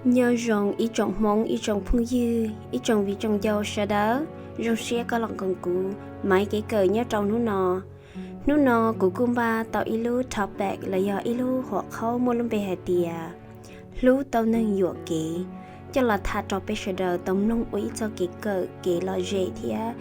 Nyob zoo ib tsoom Hmoob, ib tsoom phooj ywg, ib tsoom viv tsoom ncaus sawv daws, zoo siab koj los koom kuv Maiv kev kawm nyob rau hnub no. Hnub no kuv kuj npaj tau ib lub topic los yog ib lub huam qhaub muaj lub npe hais tias hlub tau neeg yuam kev, coj los tham rau peb sawv daws tau mloog ua ib txoj kev kawm kev lom zem thiab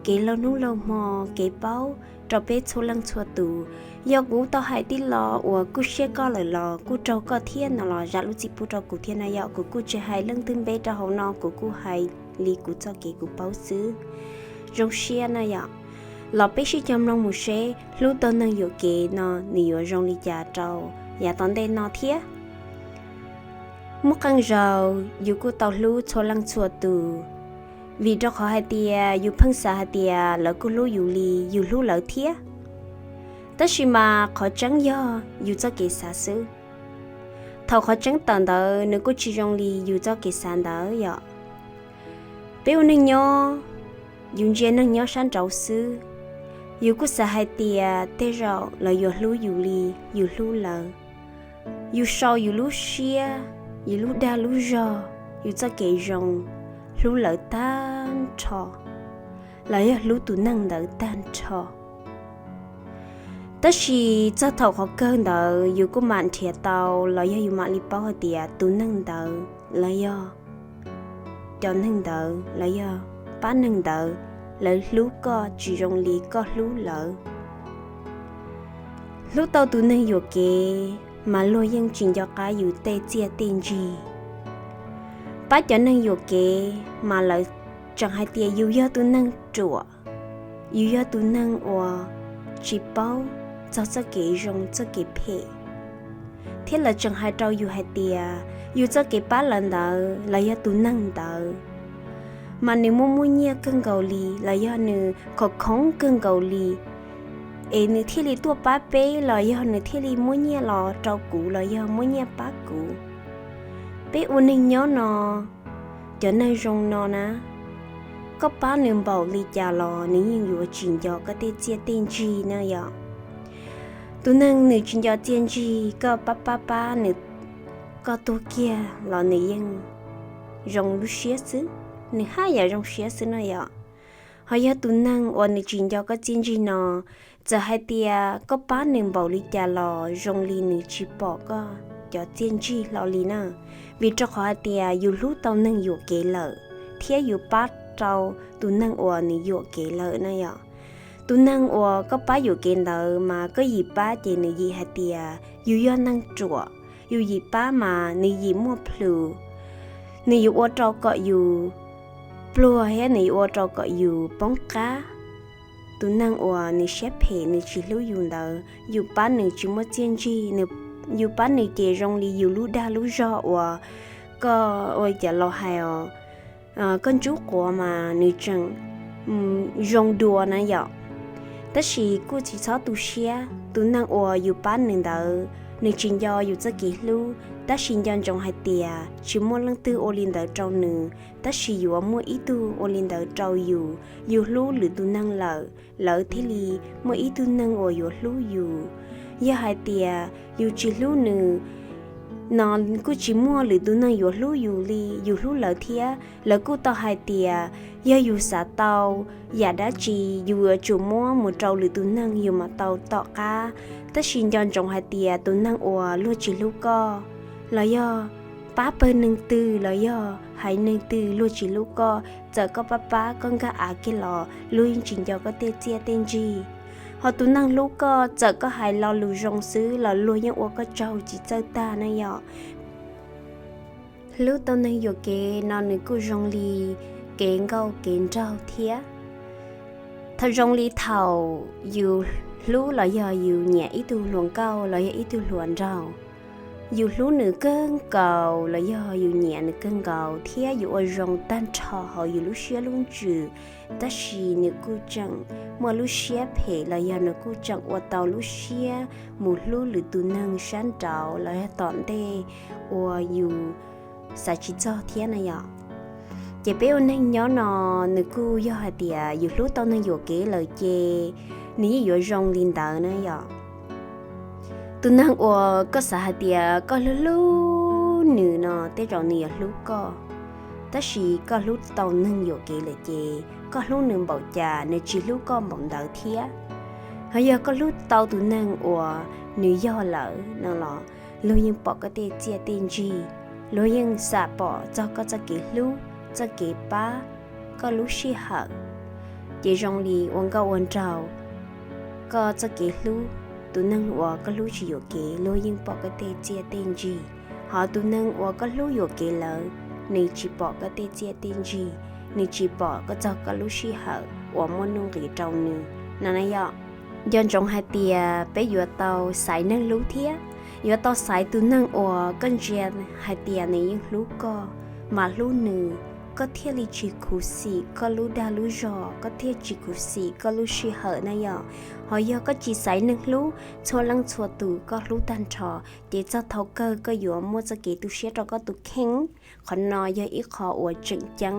kev laug hnub laug hmo, kev paub rau peb txhua leej txhua tus. Yog kuv tau hais tij los uas kuj siab koj lawm los kuj raug koj thiab no los zam lub txim pub rau kuv thiab na yom. Kuv kuj tsis hais leej twg npe rau hauv no, kuv kuj hais li kuv txoj kev kuv paub xwb. Zoo siab na yom. Los peb sib cog mloog mus seb hlub tau neeg yuam kev no nws yuav zoo li cas rau yav tom ntej no thiab. Muaj qee zaus yus kuj tau hlub txhua leej txhua tus, vim rau qhov hais tias yus pheej xav hais tias lawv kuj hlub yus li yus hlub lawv thiab. Tab sis mas qhov tseeb yog yus txoj kev xav xwb. Thaum qhov tseeb tawm ntawd nws kuj tsis zoo li yus txoj kev xav ntawd yom. Peb ua neeg nyob, yus ntsia neeg nyob sab nraud xwb, yus kuj xav hais tias tej zaum lawv yuav hlub yus li yus hlub lawv. Yus sau yus lub siab, yus lub dag lub zog, yus txoj kev zoo, hlub lawv tag nrho, los yog hlub tus neeg ntawd tag nrho. Tab sis txog thaum qhov kawg ntawd yus kuj mam nrhiav tau los yog yus mam li paub hais tias tus neeg ntawd los yog cov neeg ntawd los yog pab neeg ntawd, lawv hlub koj tsis zoo li koj hlub lawv. Hlub tau tus neeg yuam kev mas luag yeej tsis nco qab yus tej txiaj tej ntsig. Pab cov neeg yuam kev mas lawv tseem hais tias yus yog tus neeg ruam, yus yog tus neeg uas tsis paub txog txoj kev zoo txoj kev phem, thiab lawv tseem hais rau yus hais tias yus txoj kev pab lawv ntawd los yog tus neeg ntawd mas nws muaj muaj nyiaj kawg nkaus li los yog nws khov khoov kawg nkaus li, es nws thiaj li tuaj pab peb los yog nws thiaj li muab nyiaj los rau kuv los yog muab nyiaj pab kuv. Peb ua neeg nyob no, cov neeg zoo no na, koj pab nws npaum li cas los nws yeej yuav tsis nco koj tej txiaj tej ntsig na yom. Tus neeg nws tsis nco txiaj ntsig, koj pab pab pab nws, koj tuag kiag los nws yeej zoo lub siab xwb, nws haj yam zoo siab xwb na yom. Ho yog tus neeg uas nws tsis nco koj txiaj ntsig no, txawm hais tias koj pab nws npaum li cas los zoo li nws tsis pom koj cov txiaj ntsig hlo li na. Vim rau qhov hais tias yus hlub tau neeg yuam kev lawm, thiab yus pab rau tus neeg uas nws yuam kev lawm na yom. Tus neeg uas koj pab yuam kev ntawd mas koj yim pab ces nws yim hais tias yus yog neeg ruam, yus yim pab mas nws yim muaj plhus, nws yuav ua rau kom yus pluag thiab nws yuav ua rau kom yus poob qab. Tus neeg uas nws siab phem nws tsis hlub yus ntawd, yus pab nws tsis muaj txiaj ntsig, yus pab nws ces zoo li yus lub dag lub zog uas koj ua cas los hais os, koj ntsub quav mas nws tseem zoo dua na yom. Tab sis kuj tsis txhob tu siab, tus neeg uas yus pab nws ntawd nws tsis nco yus txoj kev hlub, tab sis nco ntsoov hais tias tsis muaj leej twg ua li ntawd rau nws, tab sis yuav muaj ib tug ua li ntawd rau yus. Yus hlub lwm tus neeg lawm, lawv thiaj li muaj ib tug neeg uas yuav hlub yus. Yog hais tias yus tsis hlub nws no kuj tsis muaj lwm tus neeg yuav hlub yus li yus hlub lawv thiab. Lawv kuj tau hais tias yog yus xav tau yam dab tsi yus yuav tsum muab mus rau lwm tus neeg yus mam tau tom qab. Tab sis nco ntsoov hais tias tus neeg uas luag tsis hlub koj, los yog pab pawg neeg twg los yog haiv neeg twg luag tsis hlub koj, txawm koj pab pab koj nkag av kiag los luag yeej tsis nco koj tej txiaj tej ntsig. Ho tus neeg hlub koj txawm koj hais lo lus zoo xwb los luag yeej ua koj tsaug tsis txawj tag na yom. Hlub tau neeg yuam kev no nws kuj zoo li kev nkauj kev nraug thiab. Thaum zoo li thaum yus hlub los yog yus nyiam ib tug hluas nkauj los yog ib tug hluas nraug, yus hlub nws kawg nkaus los yog yus nyiam nws kawg nkaus thiab yus ua zoo tag nrho hauv yus lub siab lub ntsws, tab sis nws kuj tseem muaj lub siab phem los yog nws kuj tseem ua tau lub siab mus hlub lwm tus neeg sab nraud los yog tom ntej uas yus xav tsis txog thiab na yom. Ces peb ua neeg nyob no, nws kuj yog hais tias yus hlub tau neeg yuam kev lawm ces nws yeej yuav zoo li ntawd na yom. Tus neeg uas koj xav hais tias koj hlub hlub Nws no tej zaum nws yuav hlub koj, tab sis koj hlub tau neeg yuam kev lawm ces koj hlub nws npaum cas nws tsis hlub koj npaum ntawd thiab. Ho yog koj hlub tau tus neeg uas nws yog lawm no los luag yeej pom koj tej txiaj tej ntsig, luag yeej xam pom txog koj txoj kev hlub, txoj kev pab, koj lub sij hawm. Ces zoo li ua nkauj ua nraug, koj txoj kev hlub, tus neeg uas koj hlub tsis yuam kev luag yeej pom koj tej txiaj tej ntsig. Ho tus neeg uas koj hlub yuam kev lawm, nws tsis pom koj tej txiaj tej ntsig, nws tsis pom koj txog koj lub sij hawm uas muaj nuj nqis rau nws no na yom. Nco ntsoov hais tias peb yuav tau xaiv neeg hlub thiab, yuav tau xaiv tus neeg uas koj ntsia hais tias nws yeej hlub koj, mam hlub nws, koj thiaj li tsis khuv xim koj lub dag lub zog, koj thiaj tsis khuv xim koj lub sij hawm na yom. Ho yog koj tsis xaiv neeg hlub, txhua leej txhua tus koj hlub tag nrho, ces txog thaum kawg koj yuav muaj txoj kev tu siab rau koj tus kheej. Qhov no yog ib qho uas tseem ceeb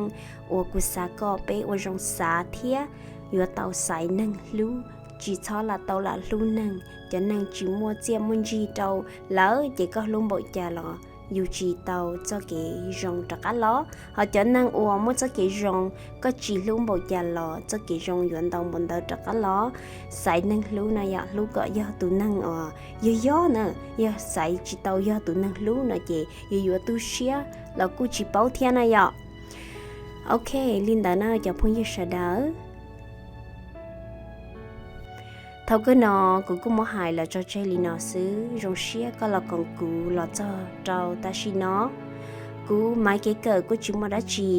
uas kuv xav kom peb ua zoo xav thiab yuav tau xaiv neeg hlub, tsis txhob lam tau lam hlub neeg. Cov neeg tsis muaj txiaj muaj ntsig rau lawv ces koj hlub npaum cas los yus tsis tau txoj kev zoo rov qab los. Ho cov neeg uas muaj txoj kev zoo, koj tsis hlub npaum cas los txoj kev zoo yuav ntau npaum ntawd rov qab los. Xaiv neeg hlub no yog hlub kom yog tus neeg uas yog yog na, yog xaiv tsis tau yog tus neeg hlub no ces yuav yuav tu siab los kuj tsis paub thiab na yom. Ok, li ntawd na cov phooj ywg sawv daws. Thaum kawg no kuv kuj muab hais los tso tseg li no xwb, zoo siab koj los koom kuv los txog rau tam sim no. Kuv Maiv Kev Kawm kuj tsis muaj dab tsi,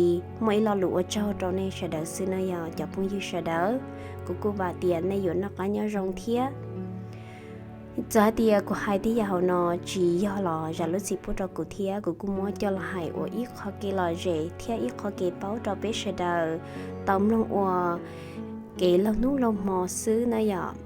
muaj ib lo lus ua tsaug rau nej sawv daws xwb na yog cov phooj ywg sawv daws. Kuv kuj vam tias nej yuav noj qab nyob zoo thiab. Txawm hais tias kuv hais tej yam hauv no tsis yog los zam lub txim pub rau kuv thiab, kuv kuj muab coj los hais ua ib qho kev lom zem thiab ib qho kev paub rau peb sawv daws tau mloog ua kev laug hnub laug hmo xwb na yom.